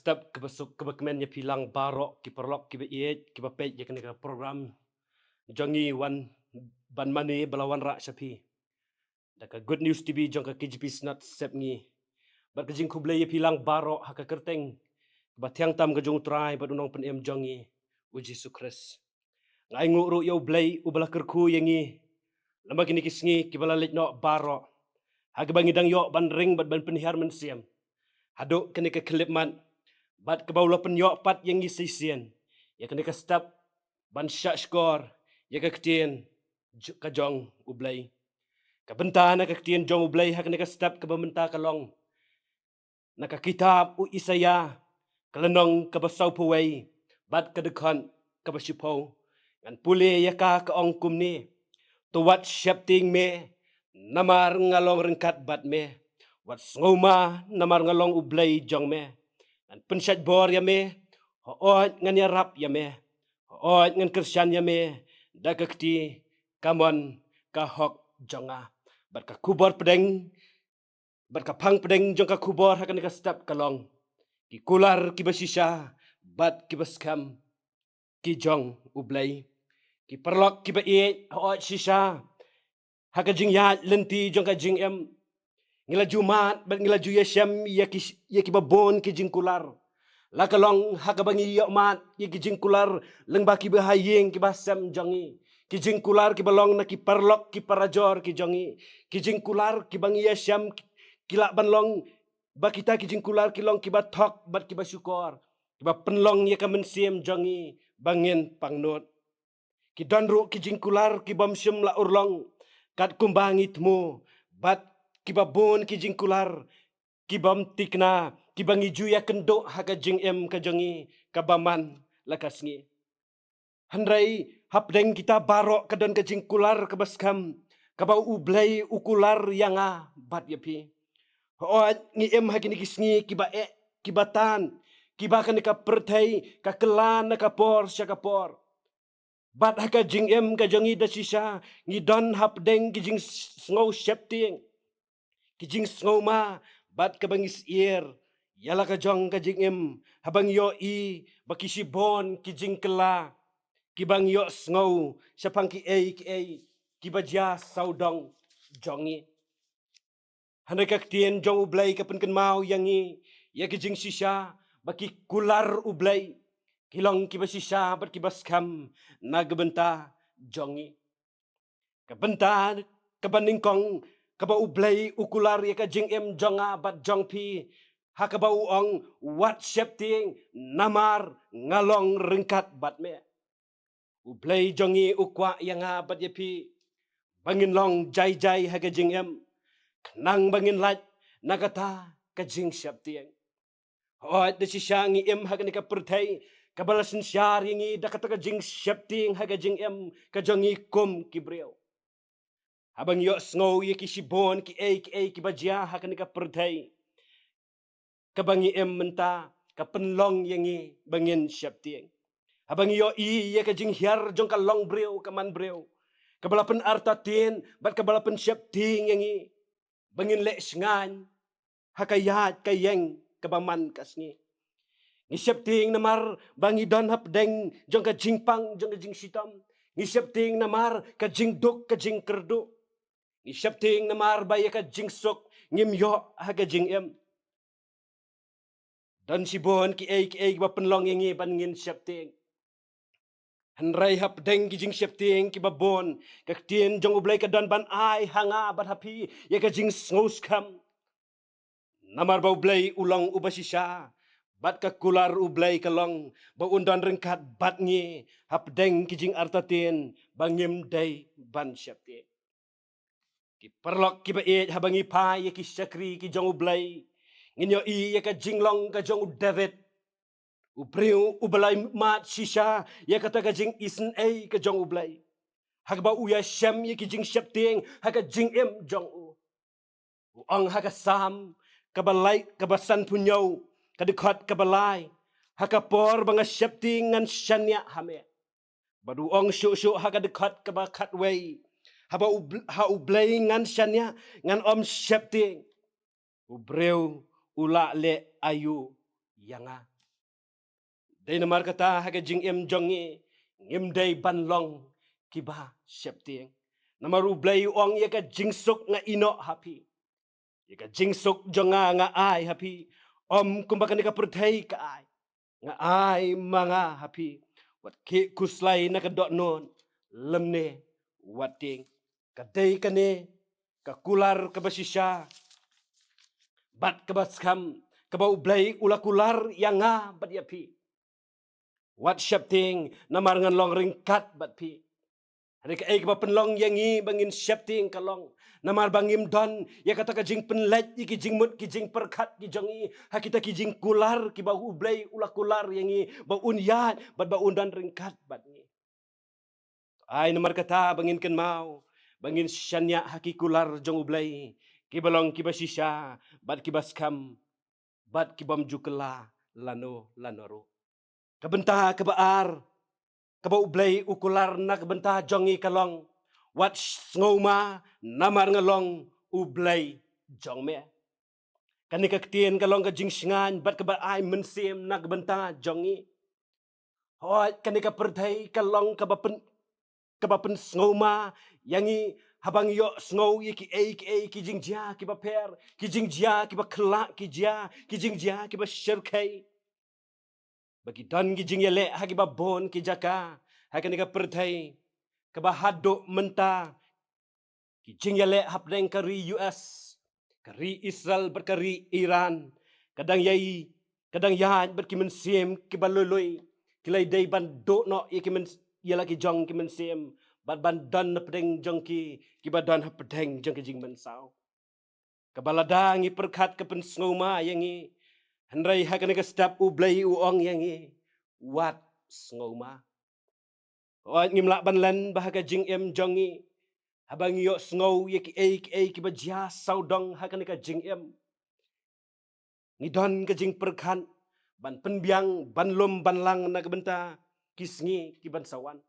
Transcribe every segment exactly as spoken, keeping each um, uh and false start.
step kaba suk kaba kmen ïa phi lang baroh ki paralok kiba ïeit kiba peit ïa kane ka program jong ngi wan ban mane ba la wanrah sha phi da ka Good News T V jong ka K J P Synod Sepngi. Bad ka jingkhublei ïa phi lang baroh ha ka kyrteng kaba thiang tam ka jong U Trai bad U Nongpynim jong ngi, U Jisu Khrist. Nga ainguh ruh ïa U Blei uba la kyrkhu ïa ngi lem bad kine ki sngi kiba la leit noh baroh, ha kaba ngi dang ïoh ban ring bad ban pynhiar mynsiem haduh kane ka khyllipmat, bad kaba u la pynïoh pat ïa ngi shisien ïa kane ka step ban shahshkor ïa ka ktien ka jong U Blei. Ka bynta na ka ktien jong U Blei ha kane ka step kaba mynta ka long na ka kitab u Isaïah, ka lynnong kaba sawphew wei bad ka dkhot kaba shiphew. Ngan pule ïa ka, ka ong kumne: To wat sheptieng me, namar nga long ryngkat bad me. Wat sngewma, namar nga long U Blei jong me. Ngan pynshait bor ïa me, hooid ngan ïarap ïa me, hooid ngan kyrshan ïa me da ka kti kamon ka hok jong nga. Bad ka khubor pdeng bad ka phang pdeng jong ka khubor ha kane ka step ka long: Ki kular kiba shisha bad kiba skhem ki jong U Blei. Ki paralok kiba ïeit, hooid shisha ha ka jingïaid lynti jong ka jingim ngi la ju mad bad ngi la ju ïashem ïa ki, ïa kiba bun ki jingkular. La ka long ha kaba ngi ïoh mad ïa ki jingkular lyngba kiba ha ïing kiba sem jong ngi, ki jingkular kiba long na ki paralok ki parajor ki jong ngi, ki jingkular kiba ngi ïashem ki lah ban long ba kita ki jingkular ki long kiba thok bad kiba shukor, kiba pynlong ïa ka mynsiem jong ngi ba ngin pangnud. Ki don ruh ki jingkular ki bym shym la urlong katkum ba ngi thmu, bad kiba bun ki jingkular ki bym thikna kiba ngi ju ïakynduh ha ka jingim ka jong ngi kaba man la ka sngi. Hynrei hapdeng kita baroh ka don ka jingkular kaba skhem kaba U Blei u kular ïa nga bad ïa phi. Hooid ngi im ha kine ki sngi kiba eh, kiba tan, kiba kane ka pyrthei ka kylla na ka por sha ka por. Bad ha ka jingim ka jong ngi da shisha ngi don hapdeng ki jingsngew sheptieng, ki jingsngewma bad kaba ngi syier ïa la ka jong ka jingim haba ngi ïohi ba ki shibun ki jingkylla kiba ngi ïohsngew shaphang kiei kiei kiba jia sawdong jong ngi. Hynrei ka ktien jong U Blei ka pynkynmaw ïa ngi ïa ki jingshisha ba ki kular U Blei ki long kiba shisha bad kiba skhem na ka bynta jong ngi. Ka bynta kaba nyngkong kaba U Blei u kular ïa ka jingim jong nga bad jong phi ha kaba u ong: Wat sheptieng, namar nga long ryngkat bad me. U Blei jong ngi u kwah ïa nga bad ïa phi ba ngin long jai jai ha ka jingim, khnang ba ngin lait na kata ka jingsheptieng. Hooid da shisha ngi im ha kane ka pyrthei kaba la synshar ïa ngi da kata ka jingsheptieng ha ka jingim ka jong ngi kum ki briew. Haba ngi ïohsngew ïa ki shibun kiei kiei kiba jia ha kane ka pyrthei kaba ngi im mynta, ka pynlong ïa ngi ba ngin sheptieng. Haba ngi ïohi ïa ka jinghiar jong ka longbriew ka manbriew kaba la pynartatien bad kaba la pynsheptieng ïa ngi ba ngin leh shngaiñ ha ka ïaid ka ïeng kaba man ka sngi. Ngi sheptieng namar ba ngi don hapdeng jong ka jingpang jong ka jingshitom. Ngi sheptieng namar ka jingduk ka jingkyrduh. Ngi sheptieng namar ba ïa ka jingsuk ngim ïoh ha ka jingim. Don shibun kiei kiei kiba pynlong ïa ngi ban ngin sheptieng. Hynrei hapdeng ki jingsheptieng kiba bun, ka ktien jong U Blei ka don ban ai ha nga bad ha phi ïa ka jingsngewskhem. Namar ba U Blei u long uba shisha bad ka kular U Blei ka long ba un don ryngkat bad ngi hapdeng ki jingartatien ba ngim dei ban sheptieng. Ki paralok kiba ïeit, haba ngi phai ïa ki shakri ki jong U Blei, ngin ïohi ïa ka jinglong ka jong u David, u briew uba la mad shisha ïa kata ka jingisynei ka jong U Blei, ha kaba u ïashem ïa ki jingsheptieng ha ka jingim jong u. U ong ha ka Salm kaba lai, kaba sanphew hynñiew, ka dkhot kaba lai: Ha ka por ba nga sheptieng ngan shaniah ha me. Bad u ong shuh shuh ha ka dkhot kaba khatwei: Haba u Bl-, ha U Blei ngan shaniah, ngan ym sheptieng. U briew u lah leh aïu ïa nga? Dei namar kata ha ka jingim jong ngi, ngim dei ban long kiba sheptieng. Namar U Blei u ong, ïa ka jingsuk nga ïehnoh ha phi. Ïa ka jingsuk jong nga nga ai ha phi. Ym kumba kane ka pyrthei ka ai, nga ai ma nga ha phi. Wat khie khuslai na ka dohnud lymne wat tieng. Ka dei kane ka kular kaba shisha bad kaba skhem kaba U Blei u la kular ïa nga bad ïa phi. Wat sheptieng, namar ngan long ryngkat bad phi. Hynrei kaei kaba pynlong ïa ngi ba ngin sheptieng ka long namar ba ngim don ïa kata ka jingpynleit ïa ki jingmut ki jingpyrkhat ki jong ngi ha kita ki jingkular kiba U Blei u la kular ïa ngi ba un ïaid bad ba un don ryngkat bad ngi. Ai namar kata ba ngin kynmaw ba ngin shaniah ha ki kular jong U Blei kiba long kiba shisha bad kiba skhem bad kibym ju kylla lano lano ruh. Ka bynta kaba ar kaba U Blei u kular na ka bynta jong ngi ka long, wat sngewma namar nga long U Blei jong me. Kane ka ktien ka long ka jingshngaiñ bad kaba ai mynsiem na ka bynta jong ngi. Hooid, kane ka pyrthei ka long kaba pyn kaba pynsngewma ïa ngi haba ngi ïohsngew ïa kiei kiei ki jingjia kiba pher, ki jingjia kiba khlak, ki jia, ki jingjia kiba shyrkhei. Ba ki don ki jingïaleh ha kiba bun ki jaka ha kane ka pyrthei, kaba haduh mynta ki jingïaleh hapdeng ka ri U S, ka ri Israel bad ka ri Iran ka dang ïai, ka dang ïaid bad ki mynsiem kiba lui lui. Ki la dei ban duh noh ïa ki myns ïa la ki jong ki mynsiem bad ban don na pdeng jong ki kiba don hapdeng jong ki jingmynsaw. Kaba lada ngi pyrkhat ka pynsngewma ïa ngi, hynrei ha kane ka step U Blei u ong ïa ngi, wat sngewma. Hooid, ngim lah ban len ba ha ka jingim jong ngi, haba ngi ïohsngew ïa kiei kiei kiba jia sawdong ha kane ka jingim, ngi don ka jingpyrkhat ban pynbiang, ban lum ban lang na ka bynta ki sngi kiban sa wan.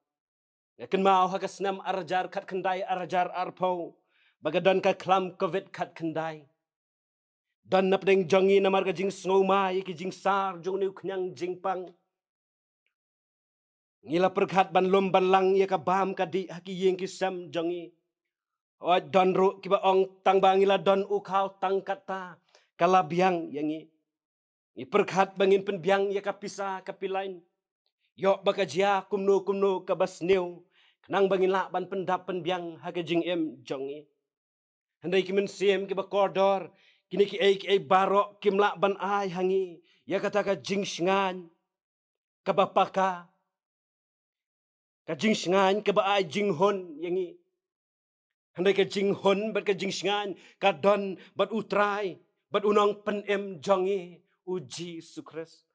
Nga kynmaw ha ka snem ar hajar khatkhyndai, ar hajar arphew, ba ka don ka khlam Covid khatkhyndai. Don na pdeng jong ngi namar ka jingsngewma ïa ki jingsar jong une u khñiang jingpang. Ngi la pyrkhat ban lum ban lang ïa ka bam ka dih ha ki ïing ki sem jong ngi. Hooid, don ruh kiba ong tang ba ngi la don u khaw tang katta ka la biang ïa ngi. Ngi pyrkhat ba ngin pynbiang ïa ka pisa ka pilain. Ïoh ba ka jia kumno kumno kaba sniew, khnang ba ngin lah ban pyndap pynbiang ha ka jingim jong ngi. Hynrei ki mynsiem kiba kordor, kine kiei kiei baroh kim lah ban ai ha ngi ïa kata ka jingshngaiñ kaba paka, ka jingshngaiñ kaba ai jinghun ïa ngi. Hynrei ka jinghun bad ka jingshngaiñ ka don bad U Trai bad U Nongpynim jong ngi, U Jisu Khrist.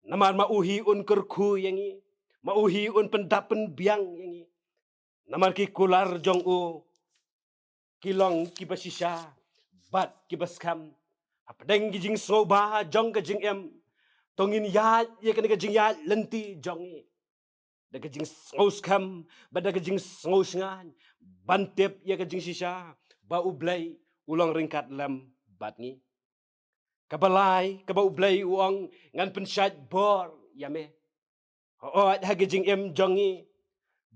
Namar ma U hi un kyrkhu ïa ngi, ma U hi un pyndap pynbiang ïa ngi. Namar ki kular jong U ki long kiba shisha bad kiba skhem. Hapdeng ki jingsngewbha jong ka jingim, to ngin ïaid ïa kane ka jingïaid lynti jong ngi da ka jingsngewskhem bad da ka jingsngewshngaiñ, ban tip ïa ka jingshisha ba U Blei u long ryngkat lem bad ngi. Kaba lai, kaba U Blei u ong, ngan pynshait bor ïa me. Hooid, ha ka jingim jong ngi,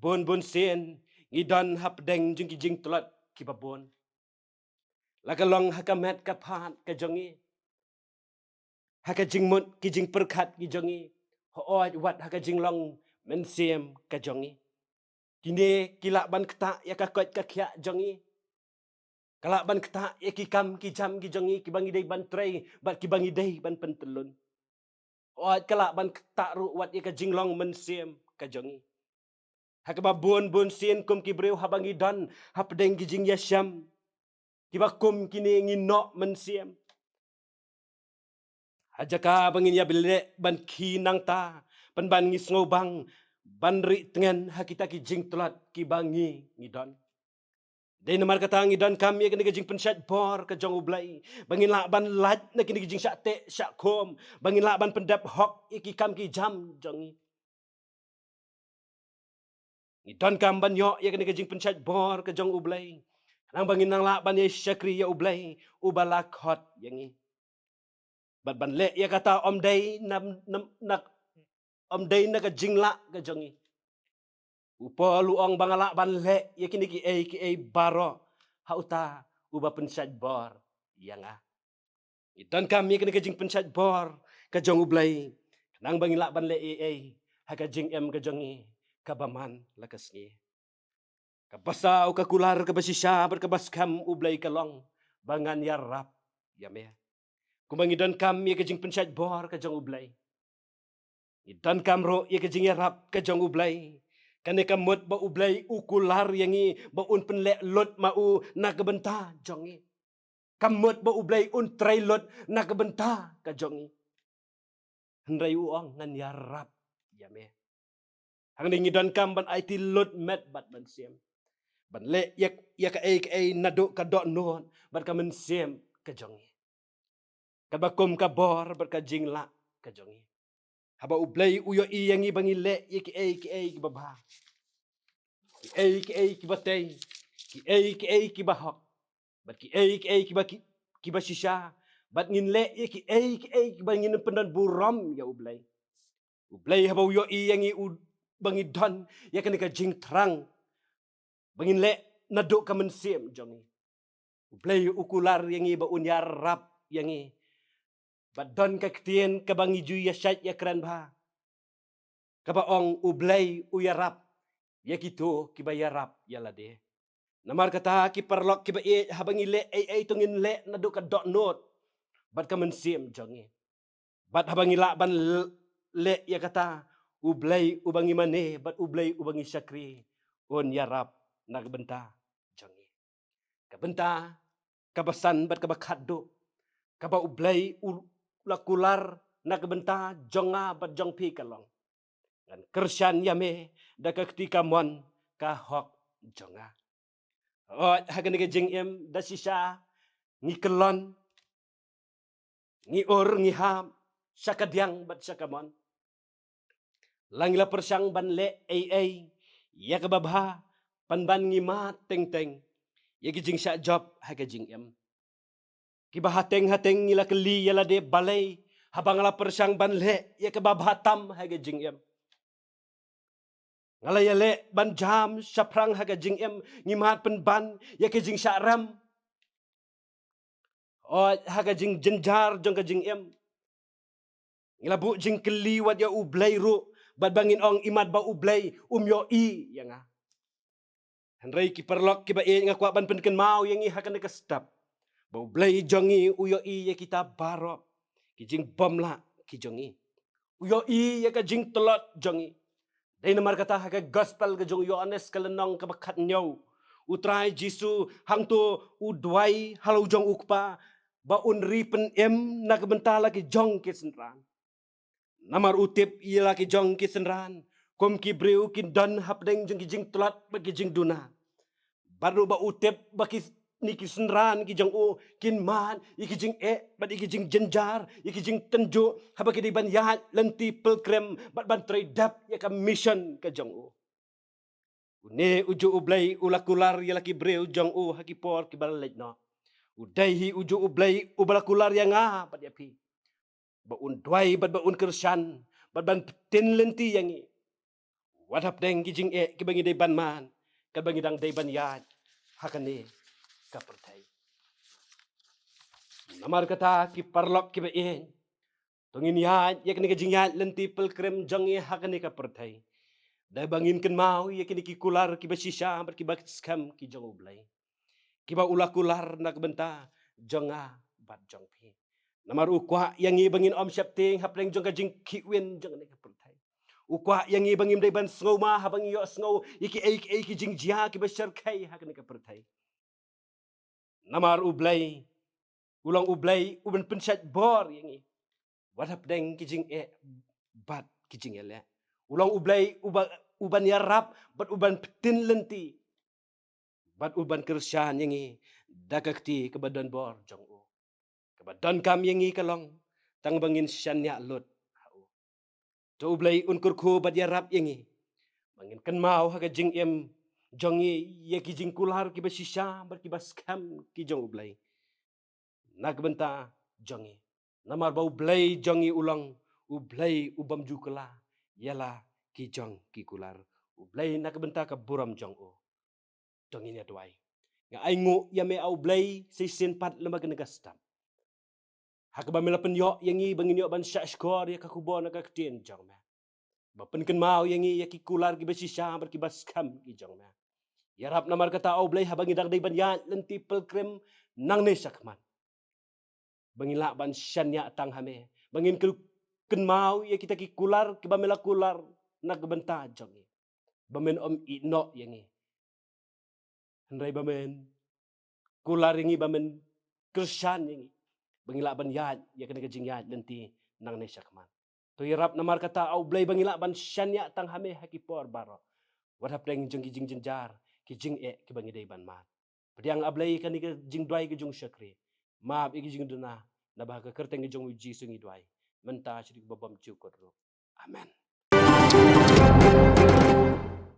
bun bun sien ngi don hapdeng jong ki jingtlot kiba bun. La ka long ha ka met ka phad ka jong ngi, ha ka jingmut ki jingpyrkhat ki jong ngi, hooid, wat ha ka jinglong mynsiem ka jong ngi. Kine ki lah ban ktah ïa ka koit ka khiah jong ngi. Ka lah ban ktah ïa ki kam ki jam ki jong ngi kiba ngi dei ban trei bad kiba ngi dei ban pyntyllun. Hooid, ka lah ban ktah ruh wat ïa ka jinglong mynsiem ka jong ngi. Ha kaba bun bun sien kum ki briew, haba ngi don hapdeng ki jingïashem kiba kum kine, ngi noh mynsiem. Ha jaka ba ngin ïa beh leh ban khie nangta, pynban ngi sngewbang ban rieh tngen ha kita ki jingtlot kiba ngi ngi don. Dei namar kata ngi donkam ïa kane ka jingpynshait bor ka jong U Blei ba ngin lah ban lait na kine ki jingshah teh shah khum, ba ngin lah ban pyndep hok ïa ki kam ki jam jong ngi. Ngi donkam ban ïoh ïa kane ka jingpynshait bor ka jong U Blei, khnang ba ngin nang lah ban ïa shakri ïa U Blei uba la khot ïa ngi. Bad ban leh ïa kata ym dei na, na, na, ym dei na ka jinglah ka jong ngi. U Paul u ong ba nga lah ban leh ïa kine kiei kiei baroh ha uta uba pynshait bor ïa nga. Ngi donkam ïa kane ka jingpynshait bor ka jong U Blei, khnang ba ngin lah ban leh ei ei ha ka jingim ka jong ngi kaba man la ka sngi. Ka basa u ka kular kaba shisha bad kaba skhem U Blei ka long ba ngan ïarap ïa me. Kumba ngi donkam ïa ka jingpynshait bor ka jong U Blei, ngi donkam ruh ïa ka jingïarap ka jong U Blei. Kane ka mut ba U Blei u kular ïa ngi ba un pynleh lut ma u na ka bynta jong ngi. Ka mut ba U Blei un trei lut na ka bynta ka jong ngi. Hynrei u ong ngan ïarap ïa me. Hangne ngi donkam ban aiti lut met bad mynsiem, ban leh ïa, ïa kaei kaei naduh ka dohnud bad ka mynsiem ka jong ngi, kaba kum ka bor bad ka jinglah ka jong ngi. Haba U Blei u ïohi ïa ngi ba ngi leh ïa kiei kiei kiba bha, kiei kiei kiba tei, kiei kiei kiba hok, bad kiei kiei kiba ki, kiba shisha, bad ngin leh ïa kiei kiei kiba ngin pyndon burom ïa U Blei. U Blei haba u ïohi ïa ngi u, ba ngi don ïa kane ka jingthrang ba ngin leh naduh ka mynsiem jong ngi, U Blei u kular ïa ngi ba un ïarap ïa ngi. Bad don ka ktien kaba ngi ju ïa shait ïa kren bha, kaba ong U Blei u ïarap ïa kito kiba ïarap ïa lade. Namar kata ki paralok kiba ïeit, haba ngi leh ei ei to ngin leh naduh ka dohnud bad ka mynsiem jong ngi. Bad haba ngi lah ban l-, leh ïa kata, U Blei uba ngi mane bad U Blei uba ngi shakri un ïarap na ka bynta jong ngi. Ka bynta kaba san bad kaba khatduh kaba U Blei u la kular na ka bynta jong nga bad jong phi ka long, ngan kyrshan ïa me da ka kti kamon ka hok jong nga. Hooid, ha kane ka jingim da shisha ngi kyllon, ngi ur, ngi ham sha ka diang bad sha kamon. La ngi la pyrshang ban leh ei ei ïa kaba bha, pynban ngi mad teng teng ïa ki jingshah jop ha ka jingim. Kiba hateng hateng ngi la kylli ïa lade, balei haba nga la pyrshang ban leh ïa kaba bha tam ha ka jingim? Nga la ïaleh ban jam shaphrang ha ka jingim, ngi mad pynban ïa ka jingshah rem. Hooid, ha ka jingjynjar jong ka jingim ngi la buh jingkylli wat ïa U Blei ruh, bad ba ngin ong, imat ba U Blei um ïohi ïa nga. Hynrei ki paralok kiba ïeit, nga kwah ban pynkynmaw ïa ngi ha kane ka step ba U Blei jong ngi u ïohi ïa kita baroh ki jingbymlah ki jong ngi. U ïohi ïa ka jingtlot jong ngi. Dei namar kata ha ka gospel ka jong u Ïohannes ka lynnong kaba khathynñiew, U Trai Jisu hangto u duwai ha la u jong u Kpa ba un ri pynim na ka bynta la ki jong ki synran. Namar u tip ïa la ki jong ki synran kum ki briew ki don hapdeng jong ki jingtlot bad ki jingduna. Bad ruh ba u tip ba kine ki synran ki jong u kin mad ïa ki jingeh bad ïa ki jingjynjar, ïa ki jingtynjuh, haba ki dei ban ïaid lynti pilgrim bad ban trei dep ïa ka mission ka jong u. Une ujuh U Blei u la kular ïa la ki briew jong u ha ki por kiba la leit noh. U dei hi ujuh U Blei uba la kular ïa nga bad ïa phi ba un duwai bad ba un kyrshan bad ban pyntin lynti ïa ngi wat hapdeng ki jingeh kiba ngi dei ban mad, kaba ngi dang dei ban ïaid ha kane ka pyrthei. Namar kata ki paralok kiba ïeit, to ngin ïaid ïa kane ka jingïaid lynti pilgrim jong ngi ha kane ka pyrthei da ba ngin kynmaw ïa kine ki kular kiba shisha bad kiba skhem ki jong U Blei, kiba u la kular na ka bynta jong nga bad jong phi. Namar u kwah ïa ngi ba ngin ym sheptieng hapdeng jong ka jingkhih win jong kane ka pyrthei. U kwah ïa ngi ba ngim dei ban sngewma haba ngi ïohsngew ïa kiei kiei ki jingjia kiba shyrkhei ha kane ka pyrthei. Namar U Blei u long U Blei uban pynshait bor ïa ngi wat hapdeng ki jingeh bad ki jingïaleh. U long U Blei uba, uban ïarap bad uban pyntin lynti bad uban kyrshan ïa ngi da ka kti kaba don bor jong u. Kaba donkam ïa ngi ka long tang ba ngin shaniah lut ha u. To U Blei un kyrkhu bad ïarap ïa ngi ba ngin kynmaw ha ka jingim jong ngi ïa ki jingkular kiba shisha bad kiba skhem ki jong U Blei na ka bynta jong ngi. Namar ba U Blei jong ngi u long U Blei u bym ju kylla, ïa la ki jong ki kular U Blei na ka bynta ka burom jong u. To ngin ïa duwai. Nga ainguh ïa me A U Blei, sa shisien pat lem bad kane ka step. Ha kaba me la pynïoh ïa ngi ba ngin ïoh ban shahshkor ïa ka khubor na ka ktien jong me. Ba pynkynmaw ïa ngi ïa ki kular kiba shisha bad kiba skhem ki jong me. Ïarap namar kata A U Blei haba ngi dang dei ban ïaid lynti pilgrim nangne shakhmat, ba ngin lah ban shaniah tang ha me, ba ngin kyn-, kynmaw ïa kita ki kular kiba me la kular na ka bynta jong ngi. Ba men ym ïehnoh ïa ngi, hynrei ba men kular ïa ngi, ba men kyrshan ïa ngi, ba ngi lah ban ïaid ïa kane ka jingïaid lynti nangne shakhmat. To ïarap namar kata A U Blei ba ngi lah ban shaniah tang ha me ha ki por baroh, wat hapdeng jong ki jingjynjar, ki jingeh kiba ngi dei ban mad. Pdiang A Blei ïa kane ka jingduwai ka jong u shakri. Map ïa ki jingduna, naba ha ka kyrteng ka jong u Jisu ngi duwai, mynta sha ki babymjukut ruh. Amen.